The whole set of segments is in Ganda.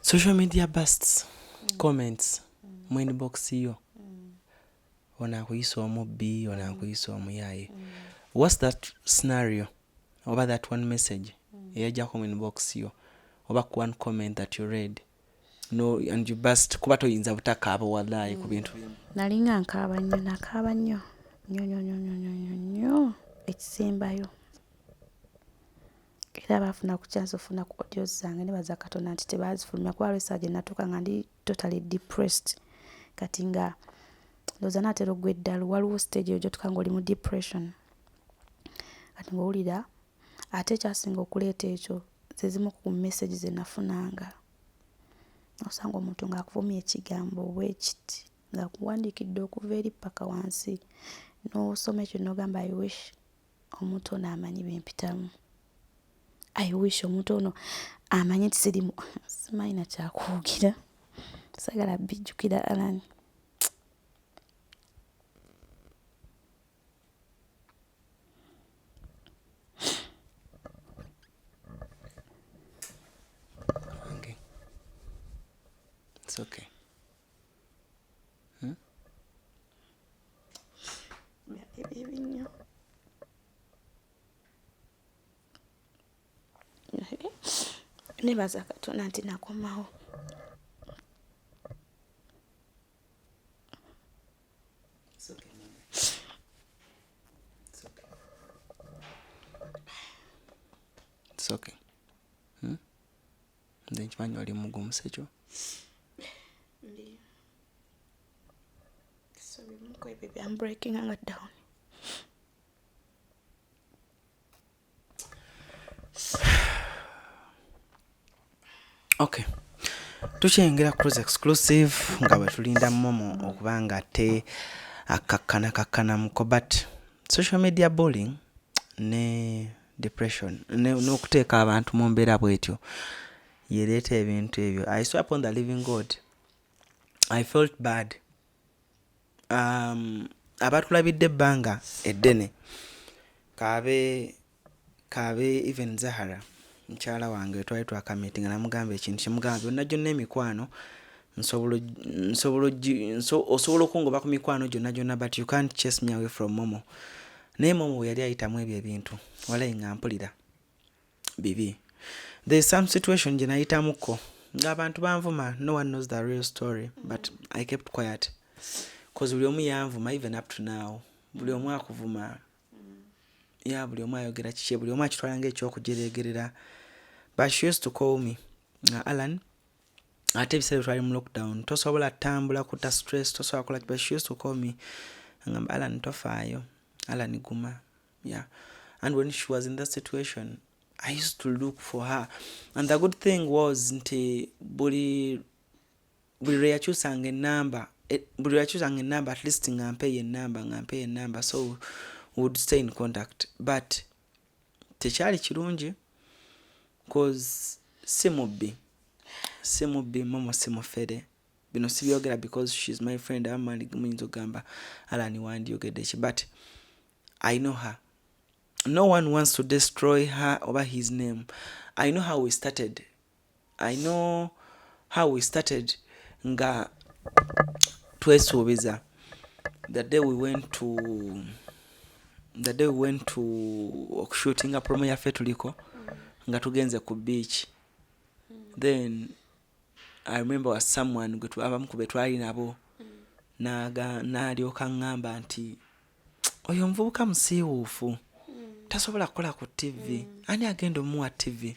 Social media busts, comments mu inbox yo, ono akuyisa omubbi, ono akuyisa omuyaaye. What's that scenario oba that one message eyajjako mu inbox yo oba ku one comment that you read, no, and you bust, kuba toyinza butakaaba wallahi ku bintu bimu? Nalinga nkaaba nnyo, nakaaba nnyo nnyo nnyo nnyo nnyo nnyo nnyo nnyo ekisembayo. Era baafuna ku chance ofuna ku audios zange, nebaza Katonda nti tebaazifulumya, kuba lwesaa gye natuuka nga ndi totally depressed. Kati nga ndowooza naatera oggwa eddalu, waliwo stage eyo gyotuuka ng'oli mu depression, kati ng'owulira. Ate ekyasinga okuleeta ekyo ze zimu ku message ze nafunanga. Osanga omuntu ng'akuvumya ekigambo bwekiti, ng'akuwandiikidde okuva eri paka wansi, n'osoma ekyo n'ogamba, "I wish omuntu ono amanyi byempitamu. I wish omuntu ono amanyi nti sirimu." Simanyi nakyakuwugira, sagala bijjukira, Alan. Okay. It's okay. Byali bibi nnyo, naye nebaza Katonda nti nakomawo. It's okay, mommy. It's okay. It's okay. Nze nkimanyi oli mugumu, sekyo? Ndi so bimu ku ebyo byambreakinga down. Okay, tukyengera Cruise Exclusive nga bwe tulinda Momo okuba nga ate akakkana kakkanamuko, but social media bullying ne depression n'okuteeka abantu mu mbeera bwetyo yereeta ebintu ebyo. I swear upon the living God, I felt bad. Abatulabidde ebbanga eddene, kaabe kaabe, even Zahara mukyala wange, twali twakamitinga, namugamba ekintu kyemugamba byonna gyonna, emikwano nsobola nsobola osobola okungoba ku mikwano gyonna gyonna, but you can't chase me away from Momo. Naye Momo bwe yali ayitamu ebyo ebintu, walayi nga mpulira bibi. There is some situation gye nayitamuko ng'abantu banvuma. No one knows the real story, but I kept quiet 'cause buli omu yanvuma. Even up to now buli omu akuvuma ya, buli omu ayogera kiki, buli omu akitwala ngaekyokujeregerera. But she used to call me nga, "Alan," ate ebiseera twali mu lockdown, tosobola tambula kuta stress, tosobola kola, but she used to call me ngamba, "Alan, tofaayo. Alan, guma." Yeah, and when she was in that situation, I used to look for her. And the good thing was nti buli lwe yakyusanga enamba, buli lwe yakyusanga enamba, at least nga mpeeyo enamba, nga mpeeyo enamba, so we would stay in contact. But tekyali kirungi 'cause si mubbi, si mubbi Momo, si mufere. Bino sibyogera because she's my friend. Abamu muyinza okugamba, "Alani, wandiyogedde ki?" But I know her. No one wants to destroy her oba his name. I know how we started. I know how we started nga twesuubiza. The day we went to okushootinga promo yaffe tuliko, nga tugenze ku beach, then I remember was someone gwe abamu ku be twali nabo n'alyoka ŋŋamba nti oyo omuvubuka musiiwuufu, tasobola kukola ku TV, ani agenda omuwa TV?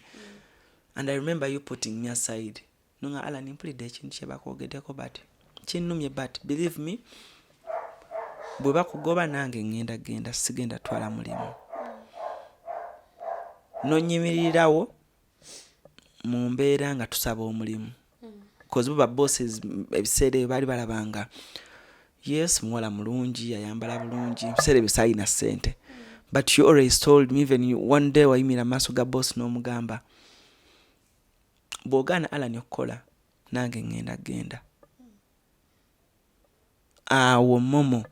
And I remember you putting me aside nonga, "Alan, mpulidde ekintu kye bakwogeddeko, but kinnumye, but believe me, bwe bakugoba nange ŋŋenda genda, sigenda twala mulimu." Nonyimirirawo mu mbeera nga tusaba omulimu, 'cause bo ba bosses ebiseera ebyo baali balabanga, yes, muwala mulungi, ayambala bulungi. Ebiseera ebyo saalina ssente, but you always told me, even you, one day wayimirira mu maaso ga boss n'omugamba, "Bw'ogaana Alan okukola, nange ŋŋenda genda." Awo Momo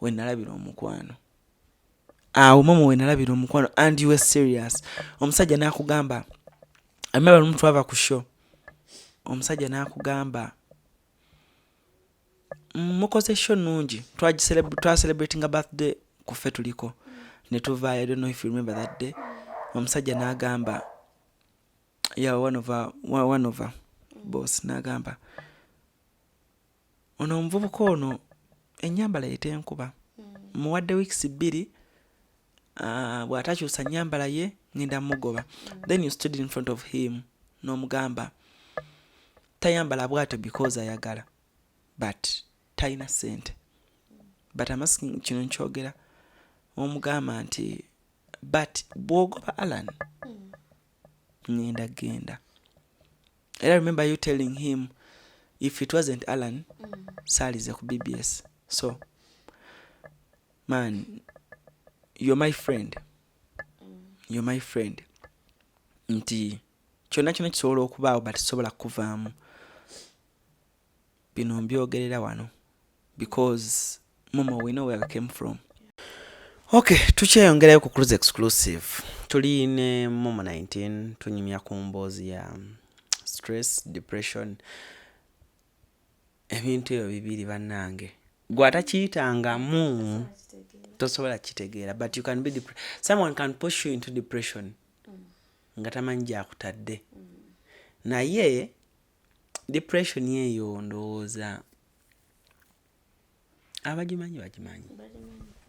we nalabira omukwano, awo Momo we nalabira omukwano. And you were serious. Omusajja n'akugamba, I remember lumu twava ku show. Omusajja n'akugamba mukoze show nnungi, twacelebratinga birthday ku Ffe Tuliko ne tuvaayo. I don't know if you remember that day. Omusajja n'agamba, yeah, one of our boss n'agamba ono omuvubuka ono ennyambala ye tenkuba, muwadde weeks 2, bw'atakyusa nnyambala ye ngenda mugoba. Then you stood in front of him n'omugamba tayambala bw'atyo because ayagala, but talina ssente. But I'm asking, kino nkyogera, omugamba nti but bw'ogoba Alan ngenda genda. Era I remember you telling him if it wasn't Alan, saalize ku BBS. So man, you're my friend, you're my friend, nti kyonna kyonna kisobola okubaawo, but sobola kuvaamu. Bino mbyogerera wano because Momo, we know where I came from. Okay, tukyeyongerayo ku Cruise Exclusive. Tuli ne Momo 19, tunyumya ku mboozi ya stress, depression, ebintu ebyo bibiri. Bannange, gwe atakiyitangamu tosobola kitegeera, but you can be someone can push you into depression nga tamanyi gyakutadde. Naye depression eyo ndowooza abagimanyi bagimanyi.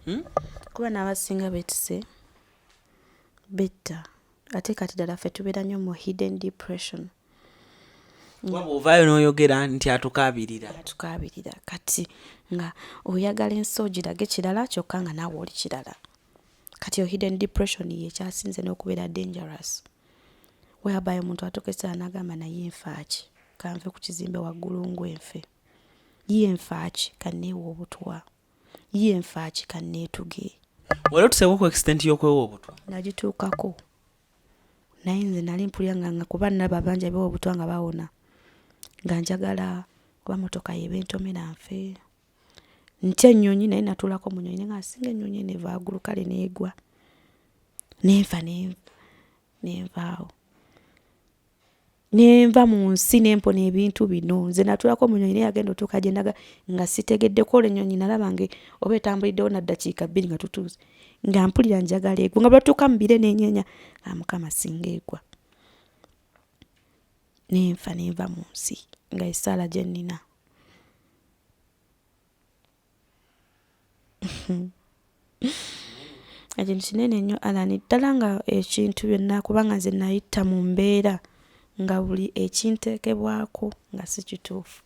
Hmm? Kuba n'abasinga beetise betta, ate kati ddala ffe tubeera nnyo mu hidden depression. Kuba bw'ovaayo n'oyogera nti atukaabirira. Atukaabirira. Kati nga oyagala ensi ogirage kirala, kyokka nga naawe oli kirala. Kati yo hidden depression yekyasinze n'okubeera dangerous, whereby omuntu atuuka ekiseera n'agamba, naye nfaaki? Kanve ku kizimbe waggulu ngwenfe. Ye nfaaki? Kanneewa obutwa. Ye nfaaki? Kanneetuge. Wali otuseeko ku extent y'okwewa obutwa? Nagituukako, naye nze nali mpulira nga kuba nalaba bangi abeewa obutwa nga bawona, nga njagala oba motoka yeba entomera nfe. Ntya ennyonyi, naye natuulako mu nnyonyi naye nga singa ennyonyi eno eva waggulu kale neegwa nenfa, nenvaawo nenva mu nsi nempona ebintu bino. Nze natuulako mu nnyonyi, naye yagenda otuuka gye ndaga nga sitegeddeko. Olwo ennyonyi nalaba nga oba etambuliddewo na ddakiika 2 nga tutuuse, nga mpulira njagala egwe, nga bwatuuka mu bire nenyeenya nga Mukama singa egwa nenfa nenva mu nsi, nga essaala gye nnina. Ekintu kinene nnyo, Alan, ddala nga ekintu byonna, kubanga nze nayita mu mbeera nga buli ekinteekebwako nga si kituufu,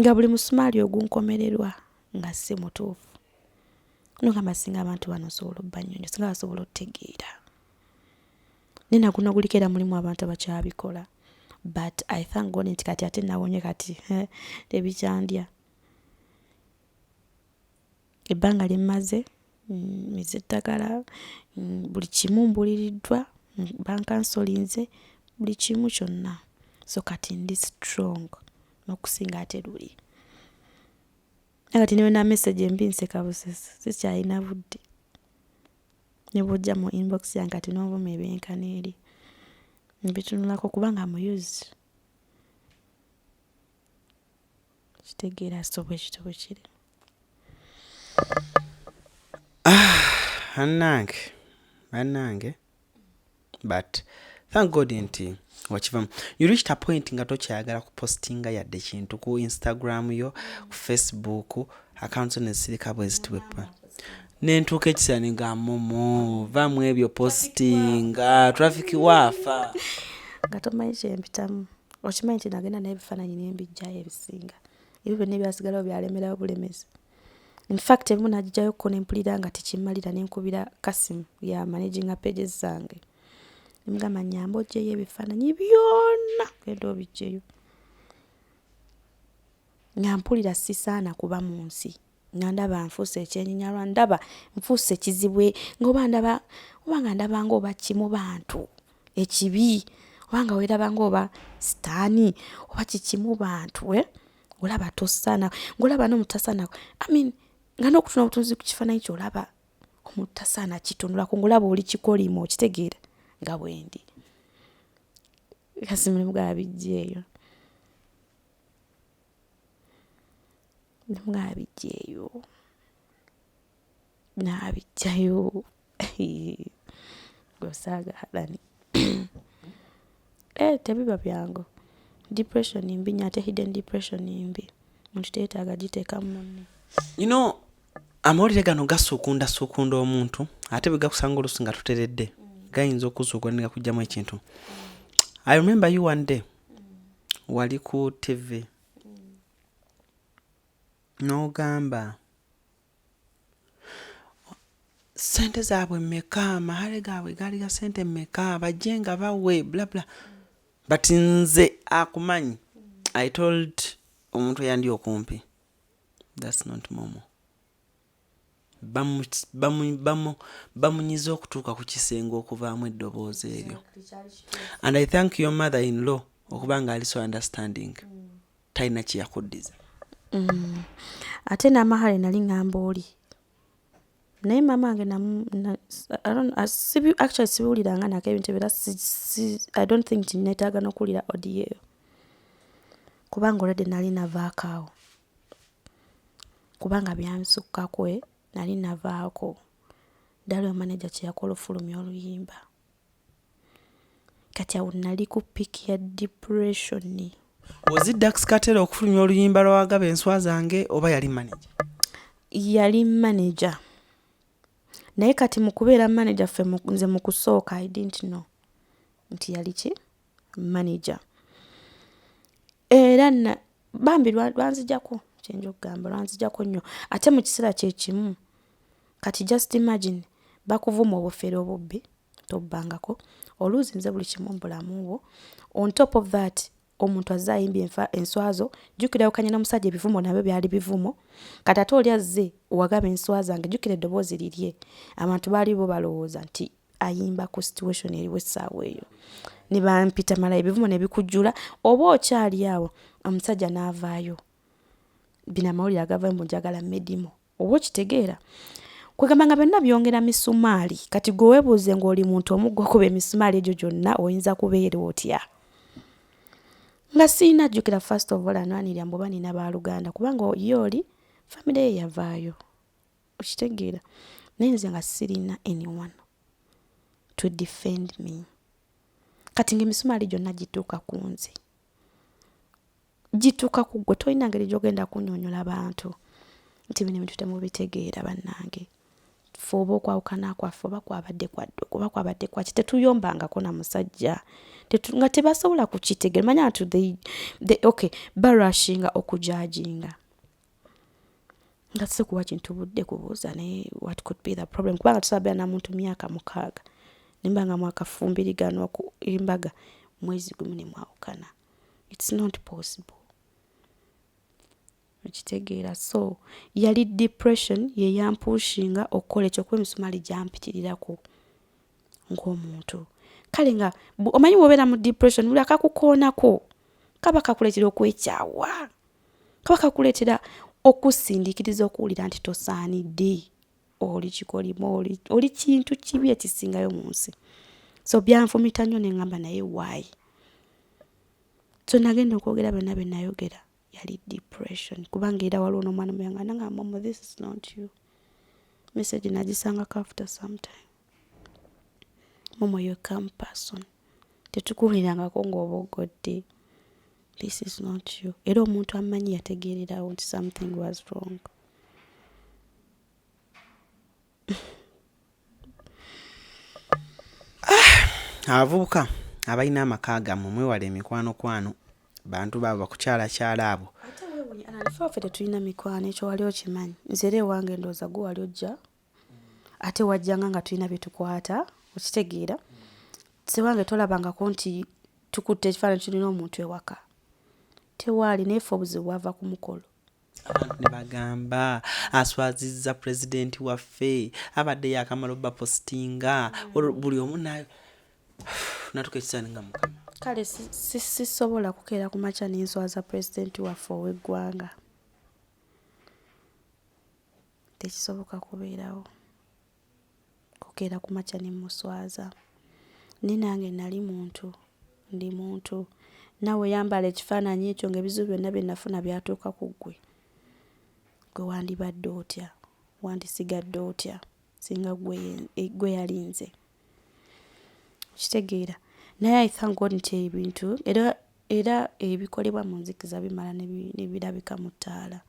nga buli musumaali ogunkomererwa nga si mutuufu. Nogamba singa abantu bano nsobola obbannyonnyola, singa basobola otegeera. Naye naguno guliko era mulimu abantu abakyabikola, but I thank God nti kati ate nawonye, kati tebikyandya. Ebbanga lye mmaze mize eddagala, buli kimu mbuliriddwa, bankansolinze buli kimu kyonna, so kati ndi strong n'okusinga ate luli. Kati ne bwena message embi nseka busesi, sikyalina budde. Ne bw'ojja mu inbox yange kati n'onvuma ebyenkana eri, mbitunulako kubanga muyuzi kitegeera. So bwe kityo bwe kiri. Bannange, bannange, but thank God nti wakivamu. You reached a point nga tokyayagala kupostinga yadde kintu ku Instagram yo, ku Facebook accounts, nezisirika bwe ziti bwepa. Nentuuka ekiseera negamba, Momo, vamu ebyo postinga, traffic waafa. Nga tomanyi kyempitamu. Okimanyi nti nagenda naye ebifaananyi nembijjayo ebisinga, ebyo byonna ebyasigalawo byalemerawo bulemezi. Infact ebimu nagijjayokko nempulira nga tekimmalira, nenkubira Kasimu ya managinga pages zange, nemugamba nyamba oggyeyo ebifaananyi byonna, genda obiggyeyo, nga mpulira sisaana kuba mu nsi, nga ndaba nfuuse ekyenyinyalwa, ndaba nfuuse ekizibu, nga oba ndaba oba nga ndaba nga oba kimu bantu ekibi, oba nga weeraba nga oba sitaani oba kikimu bantu, eh? Olaba tosaana, ng'olaba n'omuntu tasaana, I mean, nga n'okutuna obutunzi ku kifaananyi ky'olaba omuntu tasaana kitunulako, ng'olaba oli kikolimo. Okitegeera nga bwendi. Kasi mulimu gabijjeeyo, nemugamba bijjeeyo, n'abijjayo. Gosaaga halani. Eh, tebiba byangu. Depression mbi nnyo, ate hidden depression mbi, muntu teyeetaaga giteeka munne. Amawulire gano gasuukundasuukunda omuntu, ate bwe gakusanga oluusi nga tuteredde, gayinza okusuukunda ne gakugyamu ekintu. I remember you one day wali ku TV n'ogamba, "Sente zaabwe mmeka? Amahale gaabwe gaali ga sente mmeka? Bajje nga bawe bla bla." But nze akumanyi, I told omuntu eyandi okumpi, "That's not Momo." Bamunyiza okutuuka ku kisenge okuvaamu eddoboozi eryo. And I thank your mother in law okuba nga ali so understanding, talina kyeyakuddiza. Ate n'amahale nali ŋŋamba oli, naye maama wange actually sibiwuliranga nako ebintu ebyo, era I don't think nti neetaaga n'okuwulira audio eyo, kubanga already nali navaako awo, kubanga byansukkako. Nali navaako ddala oyo manager kye yakola ofulumya oluyimba. Kati awo nali ku peak ya depression. Was it Dax Kartel okufulumya oluyimba lwawagaba enswa zange, oba yali manager? Yali manager, naye kati mu kubeera manager, ffe nze mu kusooka I didn't know nti yali ki manager. Era bambi lwanzijako, kyenja okugamba lwanzijako nnyo. Ate mu kiseera kyekimu, kati just imagine bakuvuma obufere, obubbi, tobbangako, oluuzi nze buli kimu mu bulamu bwo. On top of that, omuntu azze ayimbye enswa zo. Jjukira okanya n'omusajja, ebivumo nabyo byali bivumo. Kati ate oli azze wagaba enswa zange, jjukira eddoboozi lirye, abantu baali bo balowooza nti ayimba ku situation eriwo essaawa eyo, ne bampita mala ebivumo ne bikujjula. Oba okyali awo, omusajja n'avaayo, bino amawulire agavayo mbu njagala Medimo, oba okitegeera, kwegamba nga byonna byongera misumaali. Kati gwe weebuuze ng'oli muntu omugga okuba emisumaali egyo gyonna, oyinza kubeera otya? Nga siina. Jjukira, first of all, anwanirira mbu oba nina baluganda, kubanga ye oli famire ye yavaayo, okitegeera? Naye nze nga sirina anyone to defend me. Kati ngaemisumaali gyonna gituuka ku nze, gituuka ku ggwe, tolina ngeri gy'ogenda kunnyonnyola bantu nti bino ebintu temubitegeera. Bannange, ffe oba okwawukana kwaffe oba kwabadde kwadde oba kwabadde kwaki, tetuyombangako na musajja, nga tebasobola kukitegeera. Manya nti okay, barushinga okujudginga nga si kuwa kintu budde kubuuza. Naye what could be the problem? Kubanga tusobola beera na muntu myaka 6, nemba nga mwakafumbiriganwa ku embaga mwezi gumu ne mwawukana. It's not possible, okitegeera? So yali depression ye yampushinga okukola ekyo, kuba emisumaali gyampitirirako ng'omuntu. Kale nga omanyi bw'obeera mu depression, buli akakukoonako kaba kakuleetera okwekyawa, kaba kakuleetera okusindiikiriza, okuwulira nti tosaanidde, oli kikolimo, oli kintu kibi ekisingayo mu nsi. So byanfumita nnyo, neŋŋamba, naye why? So nagenda okwogera byonna bye nayogera, yali depression, kubanga era waliwo n'omwana muyanga nanga, "Momo, this is not you." Message nagisangako after some time. "Momo, you calm person, tetukuwulirangako ng'oboggodde. This is not you." Era omuntu amanyi yategeererawo nti something was wrong. Abavubuka abalina amaka gammwe, mwewala emikwanokwano, bantu baabo bakukyalakyala abo. Ate weewuunye, ffe waffe tetulina mikwano, ekyo wali okimanyi? Nze era ewange ndowooza gwe wali ojja, ate wajjanga nga tulina bye tukwata, okitegeera? Sewange tolabangako nti tukutte ekifaananyi kirina omuntu ewaka, tewaali. Naye ffe obuzibu bwava ku mukolo. Abantu ne bagamba aswazizza pulezidenti waffe, abadde yakamala obapositinga buli omu natuka ekisaani nga Mukama. Kale sisobola kukeera ku makya n'enswaza pulezidenti waffe ow'eggwanga, tekisoboka kubeerawo kukeera ku makya ne muswaza. Naye nange nali muntu. Ndi muntu, naawe yambala ekifaananyi ekyo ng'ebizibu byonna bye nafuna byatuuka ku ggwe, gwe wandibadde otya? Wandisigadde otya singa gwe yalinze? Okitegeera? Naye I thank God nti ebintu era ebikolebwa mu nzikiza bimala ne birabika mu ttaala.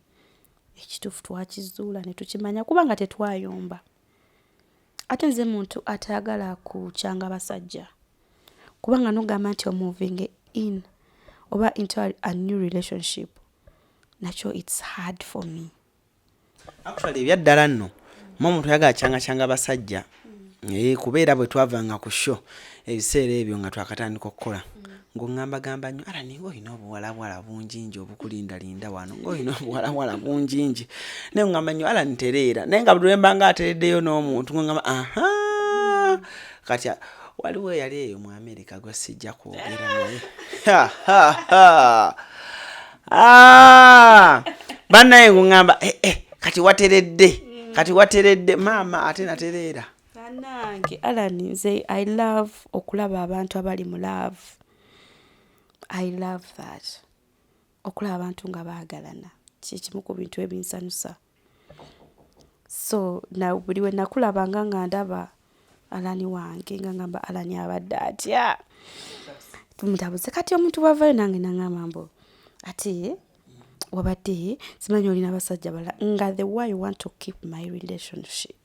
Ekituufu twakizuula ne tukimanya kubanga tetwayomba. Ate nze muntu atayagala kukyanga basajja, kubanga nogamba nti omovinge in oba into a new relationship, nakyo it's hard for me. Actually, ebyaddala nno mu omuntu ayagala kyangakyanga basajja. Kubeera bwe twavanga ku show ebiseera ebyo nga twakatandika okukola, ng'oŋŋambagamba nnyo, "Ala, ninga olina obuwalawala bungingi obukulindalinda wano, ng'olina obuwalawala bungingi," naye oŋŋamba nnyo, "Ala, ntereera," naye nga buli lwe mba nga atereddeyo n'omuntu ng'oŋŋamba aha. Kati waliwo eyali eyo mu America gwe sijja kwogera naye. Ah! Bannaye, nguŋŋamba, "Eh, eh, kati wateredde, kati wateredde maama," ate natereera. Bannange, Alan, nze I love okulaba abantu abali mu love. I love that, okulaba abantu nga baagalana kyekimu ku bintu ebinsanyusa. So na buli we nakulabanga nga ndaba Alani wange, nga ngamba, "Alani abadde atya?" Tumutabuze. Kati omuntu bwavayo nange naŋŋamba mbu ate wabadde simanyi olina abasajja balala, nga the way I want to keep my relationship,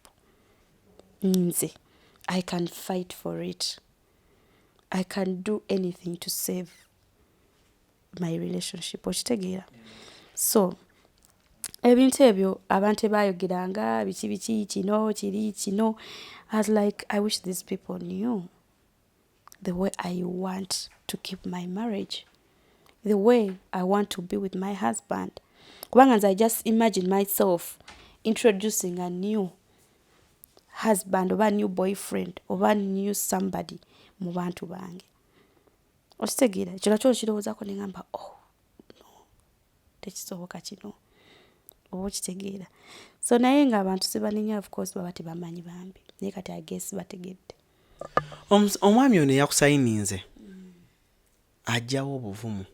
nze I can fight for it, I can do anything to save my relationship. Okitegeera? So ebintu ebyo abantu ebayogeranga biki biki, kino kiri kino, I was like, I wish these people knew the way I want to keep my marriage, the way I want to be with my husband, kubanga nze I just imagine myself introducing a new husband oba new boyfriend oba new somebody mu bantu bange. Okitegeera? Ekyo nakyo okirowoozaako neŋamba, "Oh no, tekisoboka kino." Oba okitegeera? So naye ng'abantu sibanenya, of course baba tebamanyi bambi, naye kati I guess bategedde. Omwami ono eyakusayininze ajjawo obuvumu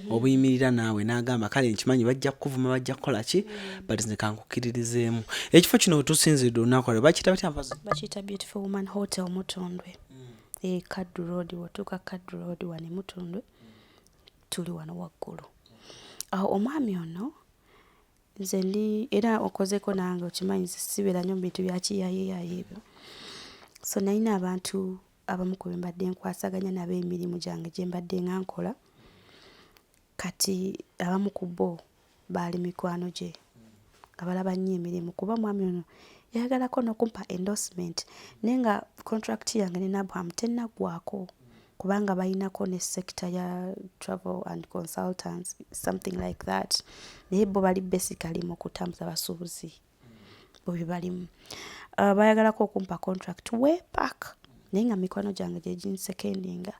obuyimirira naawe n'agamba, "Kale nkimanyi bajja kukuvuma, bajja kukola ki, but nze kankukkiririzeemu." Ekifo kino wetusinziridde olunaku lwe bakiyita batya mpazi? Bakiyita Beautiful Woman Hotel Mutundwe, e Kaddu Road. Watuuka Kaddu Road wano e Mutundwe, tuli wano waggulu awo. Omwami ono nze ndi era okozeko nange, okimanyi sibeera nnyo mu bintu bya kiyayeyaye ebyo. So nalina abantu abamu ku be mbadde nkwasaganya nabo emirimu gyange gye mbadde nga nkola. Kati abamu ku bo baali mikwano gye nga balaba nnyo emirimu, kuba omwami ono yayagalako n'okumpa endorsement, naye nga contract yange ne Nabham tennaggwako, kubanga balinako ne sector ya travel and consultants, something like that, naye bo bali basically mu kutambuza basuubuzi, bo bye balimu. Bayagalako okumpa contract way back, naye nga mikwano gyange gye ginsekendinga,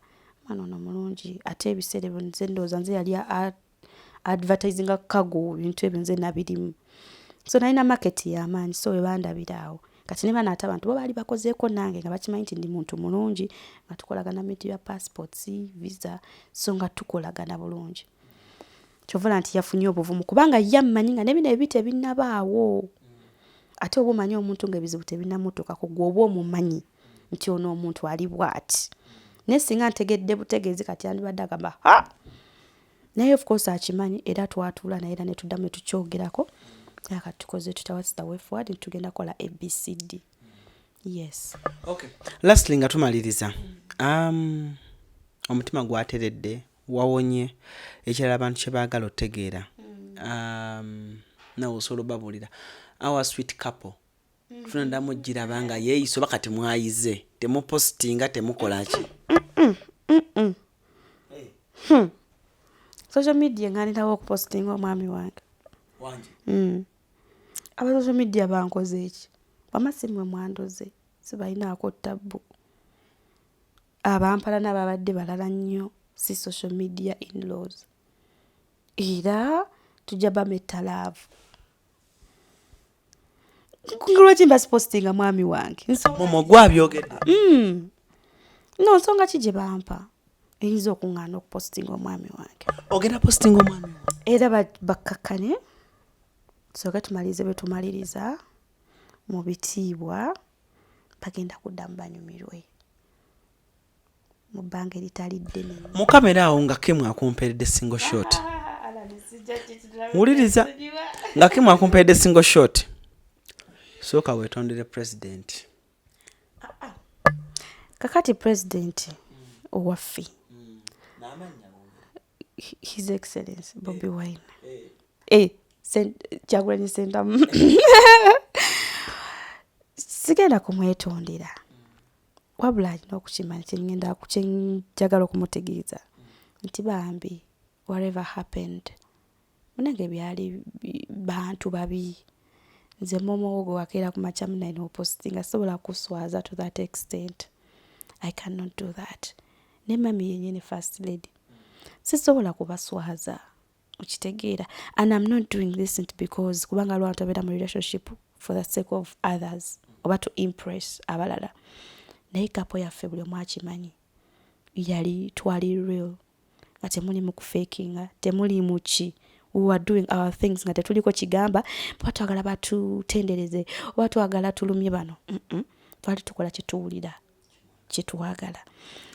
"Omwana ono mulungi." Ate ebiseera ebyo nze ndowooza nze yali advertisinga cargo, ebintu ebyo nze nabirimu, so nalina market y'amaanyi. So we bandabira awo kati ne bano ate abantu bo baali bakozeeko nange nga bakimanyi nti ndi muntu mulungi, nga tukolagana mu bintu bya passports, visa, so nga tukolagana bulungi. Kyova olaba nti yafunye obuvumu, kubanga ye ammanyi nga ne bino ebibi tebinnabaawo. Ate oba omanyi omuntu ng'ebizibu tebinnamutuukako, gwe oba omumanyi nti ono omuntu ali bw'ati. Naye singa ntegedde butegeezi, kati yandibadde agamba ha. Naye of course akimanyi, era twatuula naye era ne tuddamu ne tukyogerako, era kati tukoze tutya, what's the way forward, tugenda kukola ABCD, yes. Okay. Lastly, nga tumaliriza, omutima gwateredde, wawonye. Ekirala abantu kye baagala otegeera, nawe osobola obabuulira, our sweet couple tunaddamu giraba nga yeeyisa, oba kati mwayize temupositinga, temukola ki? Social media nganirawo okupositinga omwami wange? Wangi. Aba social media bankoze eki? Wamma si mmwe mwandoze, sibalinaako tabbu. Abampalana babadde balala nnyo, si social media inlaws. Era tujja bametta love. Lwaki mba sipositinga mwami wange? Momo gwabyogedde. No nsonga ki gye bampa? Eyinza okuŋŋaana okupositinga omwami wange. Ogenda positinga omwami wo? Era bakkakkane, tusooke tumalirize bye tumaliriza mu bitiibwa, bagenda kuddamu banyumirwe mu bbanga eritali ddene nnyo. Mu kamera awo nga Kim akumperedde single shot. Wuliriza nga Kim akumperedde single shot. Sooka weetondere president. Kakati president owaffe, His Excellence Bobi Wine, Kyagulanyi Ssentamu, sigenda kumwetondera, wabula alina okukimanya kyengenda kyenjagala okumutegeeza nti bambi, whatever happened, munange, byali bantu babi. Nze momo gwe wakeera ku makya munaye n'opositinga, sobola kuswaza to that extent. I cannot do that. Ne mami yenyini, first lady, sisobola kubaswaza, okitegeera? And I'm not doing this nti because kubanga lwantu abeera mu relationship for the sake of others oba to impress abalala, naye couple yaffe buli omu akimanyi yali twali real, nga temuli mu kufakinga, temuli mu ki. We were doing our things nga tetuliko kigamba oba twagala batutendereze oba twagala tulumye bano. Twali tukola kyetuwulira kyetwagala.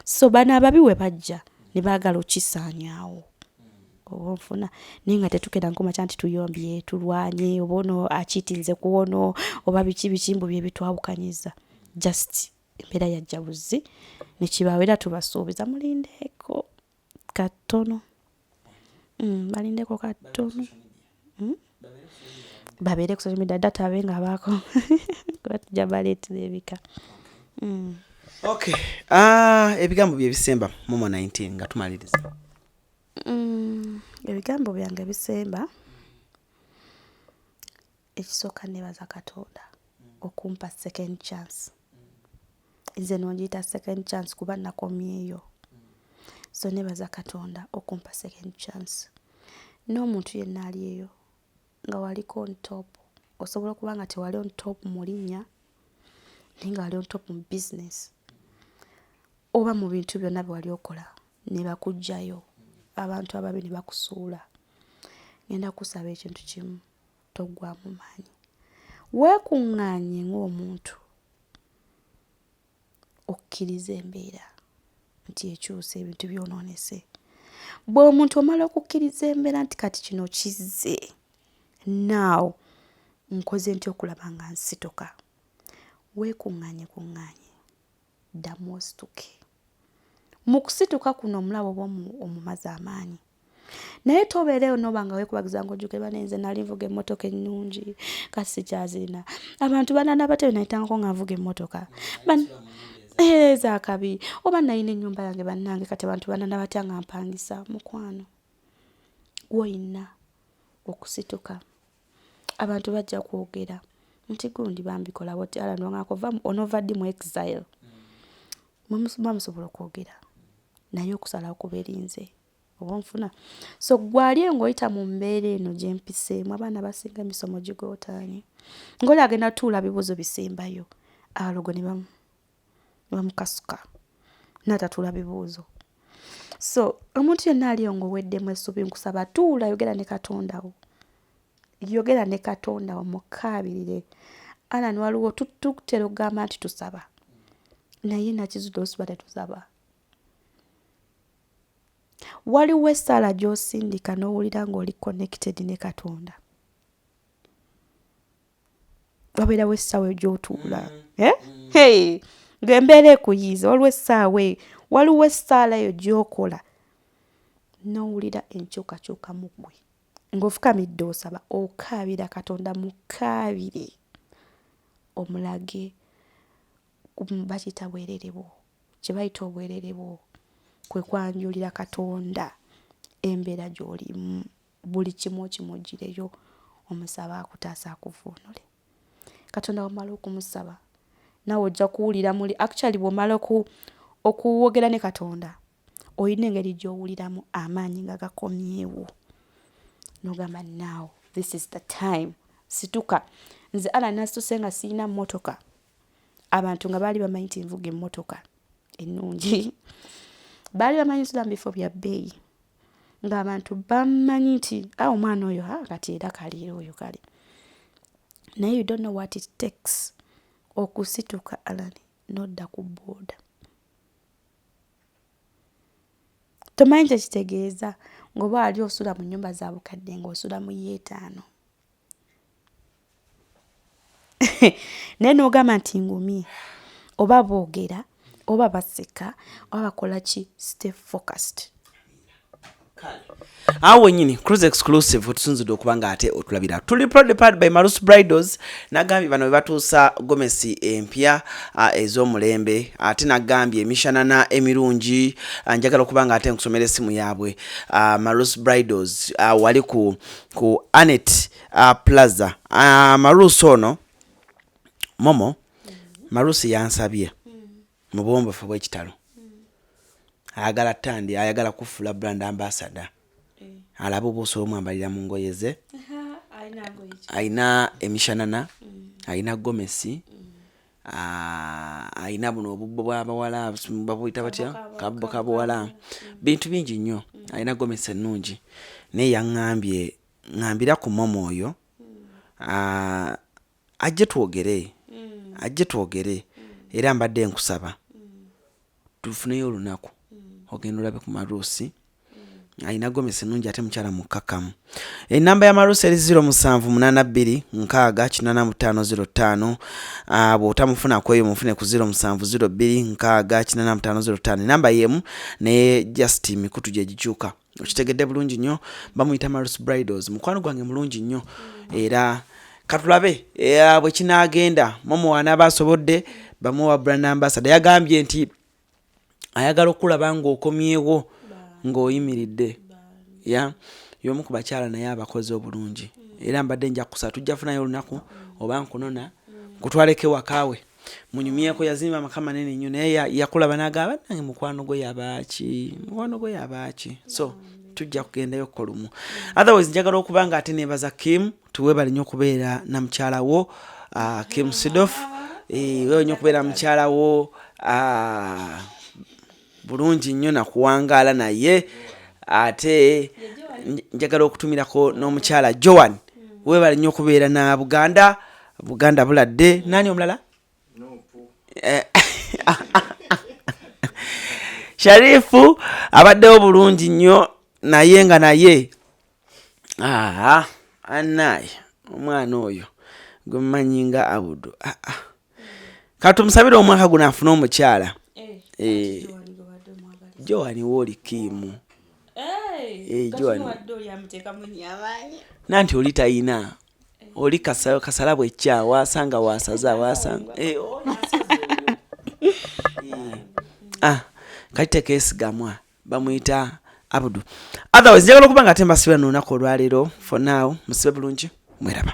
So bano ababi we bajja ne baagala okisaanyaawo, oba onfuna, naye nga tetukera nkumakya nti tuyombye, tulwanye, oba ono akiitinze ku ono oba biki biki mbu bye bitwawukanyiza. Just embeera yajja buzzi nekibaawo, era tubasuubiza mulindeeko katono. Balindeko katono. Babeere ku social media, data abe nga abaako, kuba tujja baleetera ebika. Okay. Ah, ebigambo bye bisemba, Momo 19, nga tumaliriza. Ebigambo byange bisemba, ekisooka nebaza Katonda okumpa second chance. Nze nongiyita second chance kuba nakomyeyo. So nebaza Katonda okumpa second chance. N'omuntu yenna ali eyo nga waliko on top, osobola okuba nga tewali on top mu linnya, naye nga wali on top mu business oba mu bintu byonna bye wali okola, ne bakuggyayo abantu ababi ne bakusuula, ngenda kusaba ekintu kimu: toggwamu maanyi, weekuŋŋaanye ng'omuntu, okkirize embeera nti ekyuse, ebintu byonoonese. Bw'omuntu omala okukkiriza embeera nti kati kino kizze, naawo nkoze ntya okulaba nga nsituka? Weekuŋŋaanye kuŋŋaanye, ddamu osituke. Mu kusituka kuno omulaba oba omumaze amaanyi, naye tobeereyo noba nga weekubagiza ng'ojjukira, "Bane, nze nali nvuga emmotoka ennungi, kati sikyazirina. Abantu banana batyo nayitangako nga nvuga emmotoka ezakabi, oba nalina ennyumba yange, bannange, kati abantu banana batya nga mpangisa." Mukwano, gwoyina okusituka. Abantu bajja kwogera nti gundi bambikola boti, Alan wangako onova ddi mu exile? Muba musobola okwogera, naye okusalawo kuba erinze, oba onfuna? So gwali ng'oyita mu mbeera eno gye mpiseemu, abaana basinga emisomo gigootaanye, ng'oli agenda tuula bibuuzo bisembayo, abalogo ne bamukasuka n'atatuula bibuuzo. So omuntu yenna aliyo ng'oweddemu essuubi, nkusaba tuula, yogera ne Katonda wo, yogera ne Katonda wo, mukaabirire. Alan, waliwo tutera okugamba nti tusaba, naye nakizudde olusi tetusaba. Waliwo essaala gy'osindika n'owulira ng'oli connected ne Katonda. Wabeerawo essaawa gy'otuula, eh? Hey, ng'embeera ekuyiiza, waliwo essaawa eyo, waliwo essaala eyo gy'okola n'owulira enkyukakyuka mu ggwe, ng'ofukamidde osaba, okaabira Katonda. Mukaabire, omulage, bakiyita bwerere bwo, kye bayita obwerere bwo kwe kwanjulira Katonda embeera gy'olimu, buli kimu okimugireyo, omusaba akutaasa, akuvuunule. Katonda wamala okumusaba, naawe ojja kuwulira muli. Actually, bw'omala okuwogera ne Katonda, olina engeri gy'owuliramu amaanyi nga gakomyewo, n'ogamba, "Now this is the time, situka." Nze ala nasituse nga siyina mmotoka, abantu nga baali bamanyi nti nvuga emmotoka ennungi. Baali bamanyi nsula mu bifo bya bbeeyi, ng'abantu bamanyi nti a omwana oyo a kati era kali oyo kale, naye you don't know what it takes okusituka, Alan, n'odda ku booda. Tomanyi kyekitegeeza ng'oba wali osula mu nnyumba za bukadde ng'osula mu yeetaano, naye n'ogamba nti ngumye, oba boogera oba baseka oba bakola ki, stay focused. Awo wenyini Cruise Exclusive wetusinzidde okuba nga ate otulabira. Tuli proudly powered by Marus Bridals. Nagambye bano bebatuusa gomesi empya ez'omulembe, ate nagambye emishanana emirungi. Njagala okuba nga ate nkusomera essimu yaabwe. Marus Bridals, wali ku Anet Plaza. Marus ono Momo Marus yansabye mu buwombefu bw'ekitalo, ayagala tandi, ayagala kufuula brand ambassador, alabe oba osobola omwambalira mu ngoye ze. Ayina emishanana, ayina gomesi, ayina buno obubbo bw'abawala, babuyita batya, kabbo kabuwala, bintu bingi nnyo. Ayina gomesi ennungi, naye yaŋŋambye ŋŋambira ku Momo oyo ajje twogere, ajje twogere. Era mbadde nkusaba tufuneyo olunaku ogenda olabe ku Maruusi. Alina gomesi ennungi ate mukyala mukkakkamu. Enamba ya Maruusi eri 0782 60 85 05. Bw'otamufuna ku eyo, mufune ku 0702 60 85 05. Enamba y'emu naye just mikutu gye gikyuka. Okitegedde bulungi nnyo. Bamuyita Marus Bridals, mukwano gwange mulungi nnyo. Era katulabe bwe kinaagenda. Momo wanaaba asobodde bamuwa brand ambassador. Yagambye nti ayagala okulaba ng'okomyewo ng'oyimiridde ya y'omu ku bakyala naye abakozi obulungi. Era mbadde nja kusaba tujja funayo olunaku oba nkunona nkutwaleko ewakaawe munyumyeko. Yazimba amaka manene nnyo, naye yakulaba n'agamba nange mukwano gwe yabaaki, mukwano gwe yabaaki. So tujja kugendayo ko lumu. Otherwise njagala okuba nga ate nebaza Kim, tuwebale nnyo okubeera na mukyala wo, Kim Sidof. Weebale nnyo okubeera mukyala wo bulungi nnyo nakuwangaala naye. Ate njagala okutumirako n'omukyala Joan, weebale nnyo okubeera na Buganda. Buganda buladde. Nani omulala? Sharifu abaddewo bulungi nnyo, naye nga naye anaye omwana oyo gwe mumanyi nga Abudu, katumusabire omwaka guno afune omukyala. Joani wooli Kiimu, nanti oli tayina oli kasala bwekya wasanga wasaza wasanga. Kati tekeesigamwa, bamuyita Abudu. Otherwise njagala okuba nga ate mbasibira nolunaku olwaleero. For now musibe bulungi, mweraba.